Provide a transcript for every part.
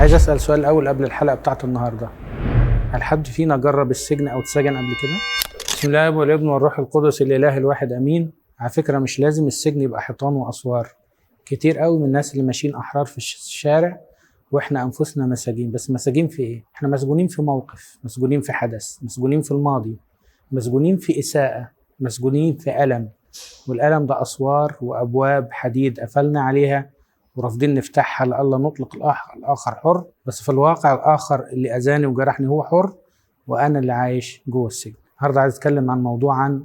عايز اسال سؤال الاول قبل الحلقة بتاعت النهارده. هل حد فينا جرب السجن او اتسجن قبل كده؟ بسم الله والابن والروح القدس الاله الواحد امين. على فكرة مش لازم السجن يبقى حيطان واسوار. كتير قوي من الناس اللي ماشيين احرار في الشارع واحنا انفسنا مساجين. بس مساجين في ايه؟ احنا مسجونين في موقف، مسجونين في حدث، مسجونين في الماضي، مسجونين في اساءه، مسجونين في الم. والالم ده اسوار وابواب حديد قفلنا عليها ورافضين نفتحها لألا نطلق الآخر حر. بس في الواقع الآخر اللي أذاني وجرحني هو حر، وأنا اللي عايش جوه السجن. النهارده عايز أتكلم عن موضوع عن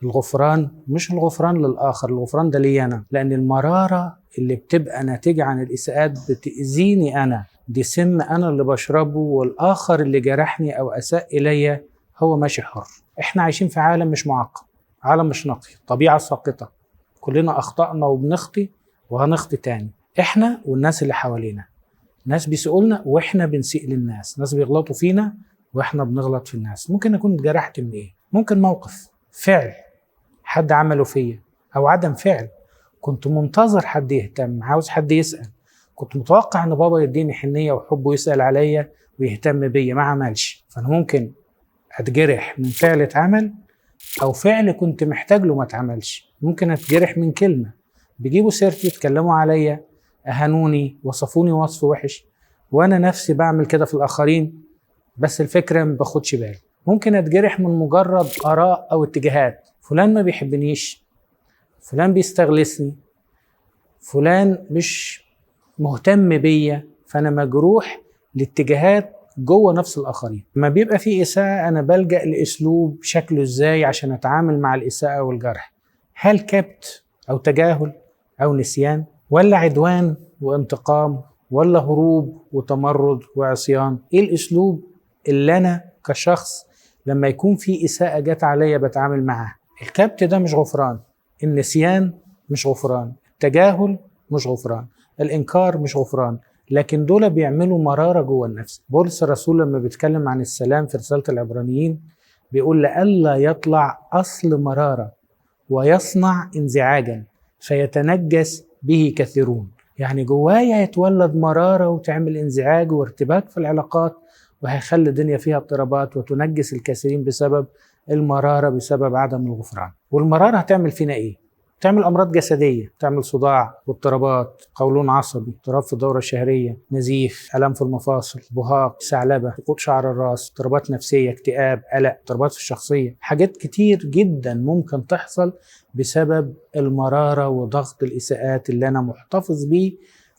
الغفران. مش الغفران للآخر، الغفران ده لي أنا، لأن المرارة اللي بتبقى ناتجة عن الإساءات بتأذيني أنا، دي سم أنا اللي بشربه، والآخر اللي جرحني أو أساء إلي هو ماشي حر. إحنا عايشين في عالم مش معقم، عالم مش نقي، طبيعة ساقطة، كلنا أخطأنا وبنخطي وهنخطي تاني، احنا والناس اللي حوالينا. ناس بيسيئوا لنا واحنا بنسيء للناس، ناس بيغلطوا فينا واحنا بنغلط في الناس. ممكن اكون اتجرحت من ايه؟ ممكن موقف، فعل حد عمله فيا، او عدم فعل. كنت منتظر حد يهتم، عاوز حد يسأل، كنت متوقع ان بابا يديني حنية وحب ويسأل عليا ويهتم بيا، ما عملش. فانا ممكن اتجرح من فعل اتعمل او فعل كنت محتاج له ما اتعملش. ممكن اتجرح من كلمة بيجيبوا سيرتي، يتكلموا عليا، أهانوني، وصفوني وصف وحش، وأنا نفسي بعمل كده في الآخرين، بس الفكرة ما باخدش بالي. ممكن أتجرح من مجرد آراء أو اتجاهات، فلان ما بيحبنيش، فلان بيستغلسني، فلان مش مهتم بيا، فأنا مجروح لاتجاهات جوه نفس الآخرين. لما بيبقى في إساءة أنا بلجأ لأسلوب شكله إزاي عشان أتعامل مع الإساءة والجرح. هل كبت أو تجاهل أو نسيان، ولا عدوان وانتقام، ولا هروب وتمرد وعصيان؟ ايه الاسلوب اللي انا كشخص لما يكون في اساءة جت عليا بتعامل معاها؟ الكبت ده مش غفران، النسيان مش غفران، التجاهل مش غفران، الانكار مش غفران، لكن دول بيعملوا مرارة جوه النفس. بولس الرسول لما بيتكلم عن السلام في رسالة العبرانيين بيقول لئلا يطلع اصل مرارة ويصنع انزعاجا فيتنجس به كثيرون. يعني جوايا يتولد مرارة وتعمل انزعاج وارتباك في العلاقات، وهيخلي الدنيا فيها اضطرابات وتنجس الكثيرين بسبب المرارة، بسبب عدم الغفران. والمرارة هتعمل فينا ايه؟ تعمل امراض جسدية، تعمل صداع واضطرابات، قولون عصبي، اضطراب في الدورة الشهرية، نزيف، الم في المفاصل، بهاق، ثعلبة، سقوط شعر الراس، اضطرابات نفسية، اكتئاب، قلق، اضطرابات في الشخصية. حاجات كتير جدا ممكن تحصل بسبب المرارة وضغط الإساءات اللي أنا محتفظ بيه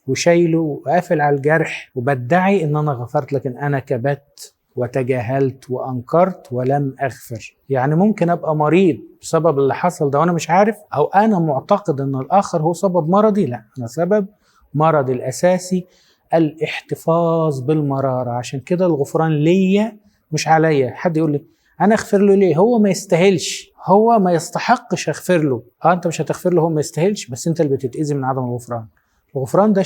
وشايله وقافل على الجرح، وبدعي إن أنا غفرت لكن أنا كبت وتجاهلت وأنكرت ولم أغفر. يعني ممكن أبقى مريض بسبب اللي حصل ده وأنا مش عارف، أو أنا معتقد إن الآخر هو سبب مرضي. لا، أنا سبب مرضي الأساسي الاحتفاظ بالمرارة. عشان كده الغفران ليا مش عليا. حد يقول لي أنا أغفر له ليه؟ هو ما يستاهلش، هو ما يستحقش أغفر له. أنت مش هتغفر له، هو ما يستاهلش، بس أنت اللي بتتأذي من عدم الغفران. الغفران ده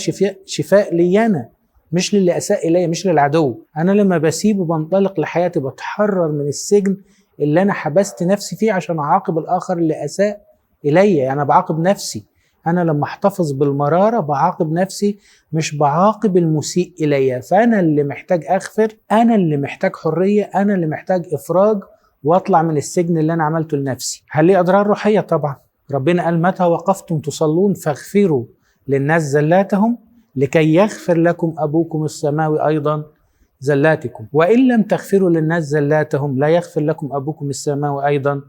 شفاء لي أنا، مش للي أساء إلي، مش للعدو. أنا لما بسيبه بنطلق لحياتي، بتحرر من السجن اللي أنا حبست نفسي فيه عشان أعاقب الآخر اللي أساء إلي. أنا بعاقب نفسي. أنا لما أحتفظ بالمرارة بعاقب نفسي، مش بعاقب المسيء إلي. فأنا اللي محتاج أغفر، أنا اللي محتاج حرية، أنا اللي محتاج إفراج وأطلع من السجن اللي أنا عملته لنفسي. هل ليه أضرار روحية؟ طبعا. ربنا قال متى وقفتم تصلون فاغفروا للناس زلاتهم لكي يغفر لكم أبوكم السماوي أيضا زلاتكم، وإن لم تغفروا للناس زلاتهم لا يغفر لكم أبوكم السماوي أيضا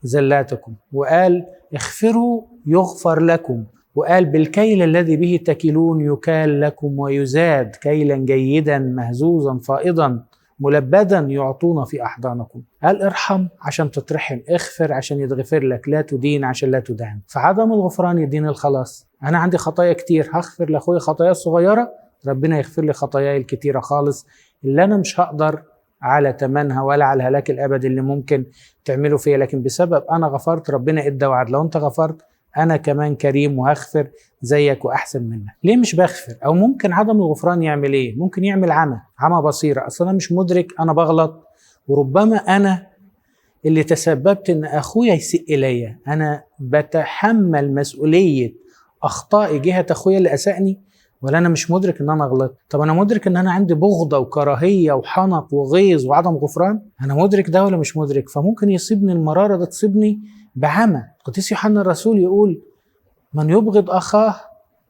زلاتكم. وقال اغفروا يغفر لكم، وقال بالكيل الذي به تكلون يكال لكم ويزاد كيلا جيدا مهزوزا فائضا ملبدا يعطون في أحضانكم. قال ارحم عشان تترحم، اغفر عشان يتغفر لك، لا تدين عشان لا تدان. فعدم الغفران يدين الخلاص. أنا عندي خطايا كتير، هغفر لأخوي خطايا الصغيرة، ربنا يغفر لي خطاياي الكتيرة خالص اللي أنا مش هقدر على تمنها ولا على الهلاك الأبدي اللي ممكن تعمله فيا، لكن بسبب أنا غفرت ربنا إدى وعد، لو أنت غفرت أنا كمان كريم وهغفر زيك وأحسن منك. ليه مش بغفر؟ أو ممكن عدم الغفران يعمل إيه؟ ممكن يعمل عمى بصيرة. أصلا أنا مش مدرك أنا بغلط، وربما أنا اللي تسببت إن أخويا يسيء إليا. أنا بتحمل مسؤولية أخطائي جهة أخويا اللي أسأني، ولا انا مش مدرك ان انا غلطت؟ طب انا مدرك ان انا عندي بغضه وكراهية وحنق وغيظ وعدم غفران؟ انا مدرك ده ولا مش مدرك؟ فممكن يصيبني المرارة ده، تصيبني بعمى. القديس يوحنا الرسول يقول من يبغض اخاه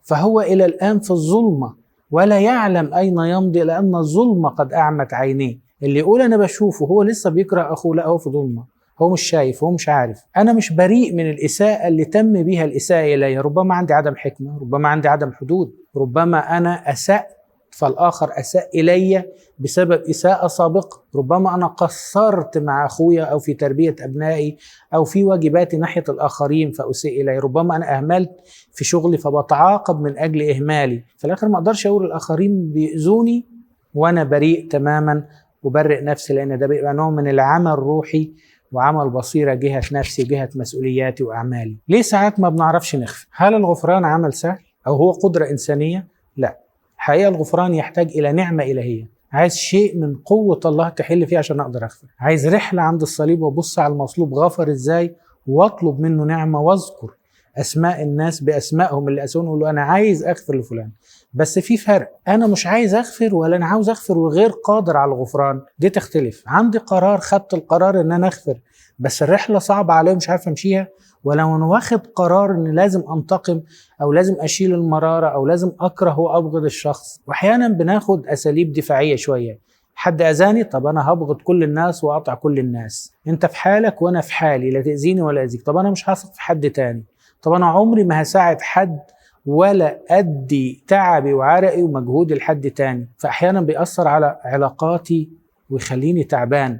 فهو الى الان في الظلمة ولا يعلم اين يمضي لان الظلمة قد اعمت عينيه. اللي يقول انا بشوفه هو لسه بيكره اخوه، لا هو في ظلمه، هو مش شايف، هو مش عارف. أنا مش بريء من الإساءة اللي تم بيها الإساءة إلي، ربما عندي عدم حكمة، ربما عندي عدم حدود، ربما أنا أسأت فالآخر أساء إلي بسبب إساءة سابقة، ربما أنا قصرت مع أخويا أو في تربية أبنائي أو في واجباتي ناحية الآخرين فأسيء إلي، ربما أنا أهملت في شغلي فبتعاقب من أجل إهمالي. في الآخر ما أقدرش أقول الآخرين بيؤذوني وأنا بريء تماما وبرئ نفسي، لأن ده بيبقى نوع من العمى الروحي وعمل بصيرة جهة نفسي وجهة مسؤولياتي وأعمالي. ليه ساعات ما بنعرفش نغفر؟ هل الغفران عمل سهل أو هو قدرة إنسانية؟ لا، الحقيقة الغفران يحتاج إلى نعمة إلهية، عايز شيء من قوة الله تحل فيه عشان أقدر أغفر، عايز رحلة عند الصليب وأبص على المصلوب غفر إزاي وأطلب منه نعمة وأذكر أسماء الناس بأسمائهم اللي أسوني وأقول له أنا عايز أغفر لفلان. بس في فرق، أنا مش عايز أغفر ولا أنا عاوز أغفر وغير قادر على الغفران، دي تختلف. عندي قرار، خدت القرار إن أنا أغفر، بس الرحلة صعبة عليا ومش عارف أمشيها، ولو أنا واخد قرار إن لازم أنتقم أو لازم أشيل المرارة أو لازم أكره وأبغض الشخص. وأحيانا بناخد أساليب دفاعية شوية، حد أذاني طب أنا هبغض كل الناس وأقطع كل الناس، أنت في حالك وأنا في حالي، لا تأذيني ولا أذيك، طب أنا مش هثق في حد تاني، طب أنا عمري ما هساعد حد ولا أدي تعبي وعرقي ومجهودي لحد تاني. فأحيانا بيأثر على علاقاتي ويخليني تعبان.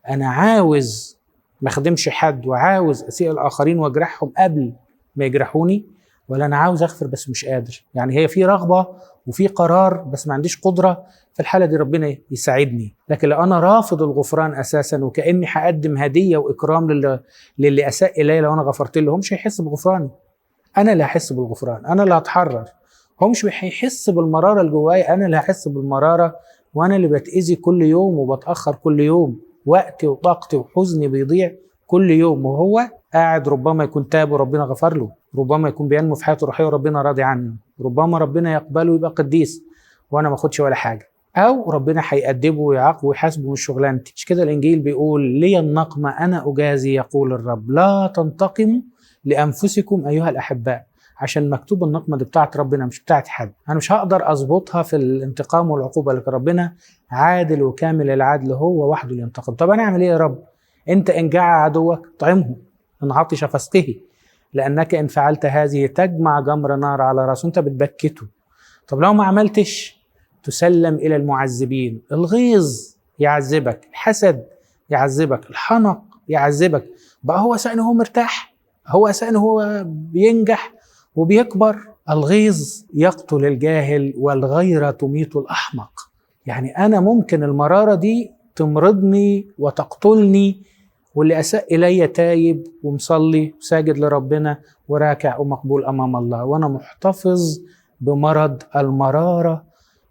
أنا عاوز ما أخدمش حد وعاوز أسيء الآخرين وأجرحهم قبل ما يجرحوني، ولا أنا عاوز أغفر بس مش قادر. يعني هي في رغبة وفي قرار بس ما عنديش قدرة، في الحالة دي ربنا يساعدني. لكن لو أنا رافض الغفران أساسا وكأني هقدم هدية وإكرام للي أساء إلي، لو أنا غفرت له مش هيحس بغفراني، أنا اللي هحس بالغفران، أنا اللي هتحرر، هو مش هيحس بالمرارة اللي جوايا، أنا اللي هحس بالمرارة وأنا اللي بتأذي كل يوم وبتأخر كل يوم، وقتي وطاقتي وحزني بيضيع كل يوم، وهو قاعد ربما يكون تاب وربنا غفر له، ربما يكون بينمو في حياته الروحية وربنا راضي عنه، ربما ربنا يقبله ويبقى قديس وأنا ما أخدش ولا حاجة، أو ربنا هيأدبه ويعاقبه ويحاسبه من شغلانتي. مش كده الإنجيل بيقول لي النقمة أنا أجازي يقول الرب، لا تنتقموا لأنفسكم أيها الأحباء، عشان مكتوب النقمة دي بتاعت ربنا مش بتاعت حد، أنا مش هقدر أظبطها في الانتقام والعقوبة، لكن ربنا عادل وكامل العدل، هو وحده اللي ينتقم. طب أنا أعمل إيه يا رب؟ أنت إن جاع عدوك طعمه، إن عطش فاسقه، لأنك إن فعلت هذه تجمع جمر نار على رأسه، أنت بتبكته. طب لو ما عملتش تسلم إلى المعذبين. الغيظ يعذبك، الحسد يعذبك، الحنق يعذبك. بقى هو سأنه هو مرتاح، هو سأنه هو بينجح وبيكبر. الغيظ يقتل الجاهل والغيرة تميت الأحمق. يعني أنا ممكن المرارة دي تمرضني وتقتلني، واللي أساء إلي تايب ومصلي وساجد لربنا وراكع ومقبول أمام الله، وأنا محتفظ بمرض المرارة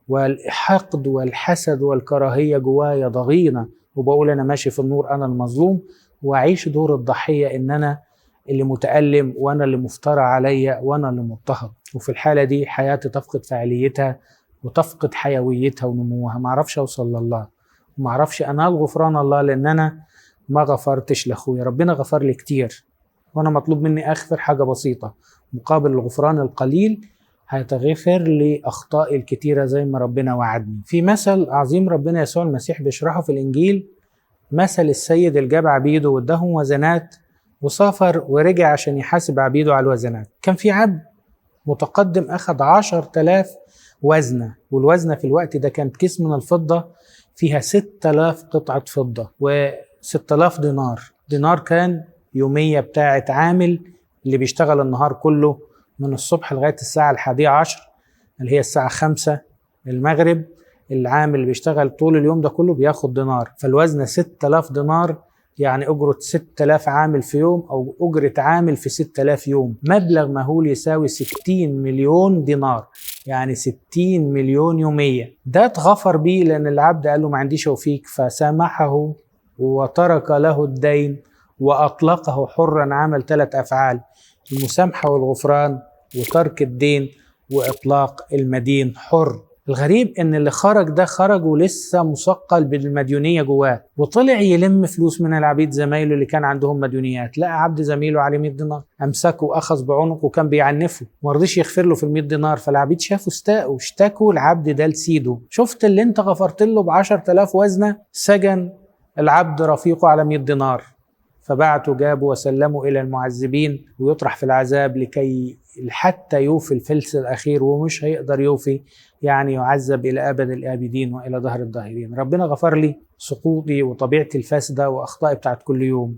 والحقد والحسد والكراهية جوايا ضغينة، وبقول أنا ماشي في النور، أنا المظلوم، وأعيش دور الضحية إن أنا اللي متألم وأنا اللي مفترى عليا وأنا اللي مضطهد. وفي الحالة دي حياتي تفقد فاعليتها وتفقد حيويتها ونموها، معرفش أوصل لله ومعرفش أنال غفران الله لأن أنا ما غفرتش لأخويا. ربنا غفر لي كتير وأنا مطلوب مني أغفر حاجة بسيطة، مقابل الغفران القليل هيتغفر لي أخطائي الكتيرة زي ما ربنا وعدني. في مثل عظيم ربنا يسوع المسيح بيشرحه في الإنجيل، مثل السيد اللي جاب عبيده واداهم وزنات وسافر ورجع عشان يحاسب عبيده على الوزنات. كان في عبد متقدم أخذ 10,000 وزنة، والوزنة في الوقت ده كانت كيس من الفضة فيها 6,000 قطعة فضة و6,000 دينار. دينار كان يومية بتاعة عامل اللي بيشتغل النهار كله من الصبح لغاية الساعة 11 اللي هي الساعة 5 المغرب. العامل اللي بيشتغل طول اليوم ده كله بياخد دينار، فالوزنة 6,000 دينار يعني أجرة 6,000 عامل في يوم أو أجرة عامل في 6,000 يوم، مبلغ مهول يساوي 60 مليون دينار، يعني 60 مليون يومية. ده اتغفر بيه لأن العبد قال له ما عنديش أوفيك، فسامحه وترك له الدين وأطلقه حرا. عمل 3 أفعال: المسامحة والغفران وترك الدين وإطلاق المدين حر. الغريب ان اللي خرج ده خرج ولسه مثقل بالمديونية جواه، وطلع يلم فلوس من العبيد زمايله اللي كان عندهم مديونيات. لقى عبد زميله عليه 100 دينار، امسكه واخذ بعنقه وكان بيعنفه، ما رضيش يغفر له في ال 100 دينار. فالعبيد شافوا استاءوا، اشتكوا العبد ده لسيده، شفت اللي انت غفرت له ب 10,000 وزنه؟ سجن العبد رفيقه على 100 دينار. فبعته جابه وسلمه الى المعذبين ويطرح في العذاب لكي حتى يوفي الفلس الاخير، ومش هيقدر يوفي، يعني يعذب الى ابد الابدين والى ظهر الظاهرين. ربنا غفر لي سقوطي وطبيعتي الفاسده واخطائي بتاعت كل يوم،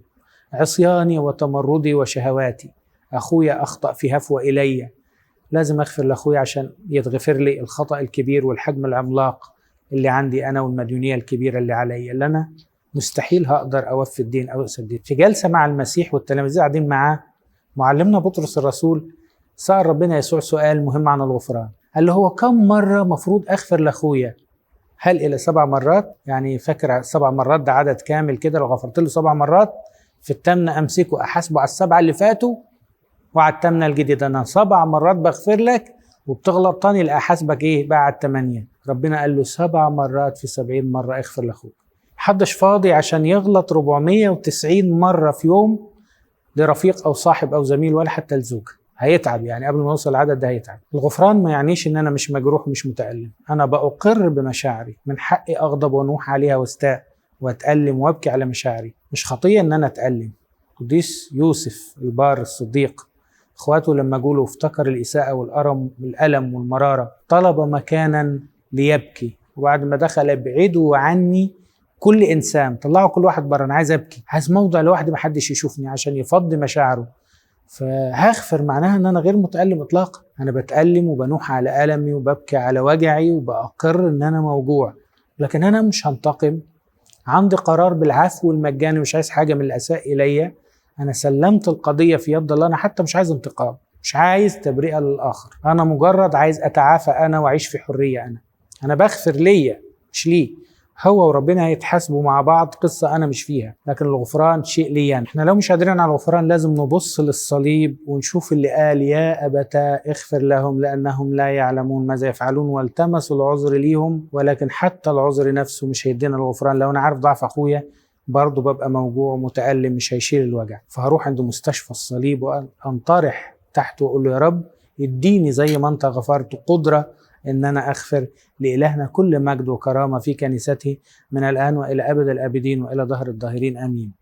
عصياني وتمردي وشهواتي. اخويا اخطا في هفوه الي، لازم اغفر لاخويا عشان يتغفر لي الخطا الكبير والحجم العملاق اللي عندي انا والمديونيه الكبيره اللي عليا، اللي انا مستحيل هقدر اوفي الدين او اسدد. في جلسه مع المسيح والتلاميذ قاعدين معاه، معلمنا بطرس الرسول سأل ربنا يسوع سؤال مهم عن الغفران، قال له هو كم مرة مفروض أغفر لأخويا؟ هل إلى 7 مرات؟ يعني فاكر 7 مرات ده عدد كامل كده، لو غفرت له 7 مرات في التامنة أمسكه أحاسبه على ال7 اللي فاتوا وعلى التامنة الجديدة. أنا 7 مرات بغفر لك وبتغلط تاني، لا أحاسبك إيه بقى على ال8. ربنا قال له 7 مرات في 70 مرة اغفر لأخوك. محدش فاضي عشان يغلط 490 مرة في يوم لرفيق أو صاحب أو زميل ولا حتى لزوجة، هيتعب يعني قبل ما يوصل العدد ده هيتعب. الغفران ما يعنيش ان انا مش مجروح ومش متألم، انا بأقر بمشاعري، من حقي اغضب وانوح عليها واستاء واتألم وابكي على مشاعري، مش خطية ان انا اتألم. قديس يوسف البار الصديق اخواته لما جوله افتكر الإساءة والأرم والألم والمرارة، طلب مكانا ليبكي، وبعد ما دخل ابعدوا عني كل انسان، طلعوا كل واحد بره، انا عايز ابكي، عايز موضع لوحدي ما حدش يشوفني عشان يفضي مشاعره. فهغفر معناها ان انا غير متألم اطلاقا، انا بتألم وبنوح على ألمي وببكي على وجعي وبأقر ان انا موجوع، لكن انا مش هنتقم. عندي قرار بالعفو المجاني، مش عايز حاجة من الأساء إلي، انا سلمت القضية في يد الله، انا حتى مش عايز انتقام، مش عايز تبرئة للآخر، انا مجرد عايز اتعافى انا واعيش في حرية. انا بغفر ليا مش ليه، هو وربنا هيتحاسبوا مع بعض، قصة أنا مش فيها، لكن الغفران شيء ليا. احنا لو مش قادرين على الغفران لازم نبص للصليب ونشوف اللي قال يا أبتا اغفر لهم لأنهم لا يعلمون ماذا يفعلون، والتمسوا العذر ليهم، ولكن حتى العذر نفسه مش هيدينا الغفران. لو أنا عارف ضعف أخويا برضه ببقى موجوع ومتألم، مش هيشيل الوجع، فهروح عند مستشفى الصليب وأنطرح تحته وأقول له يا رب اديني زي ما أنت غفرت قدرة إن أنا أغفر. لإلهنا كل مجد وكرامة في كنيسته من الآن وإلى أبد الآبدين وإلى ظهر الظاهرين، آمين.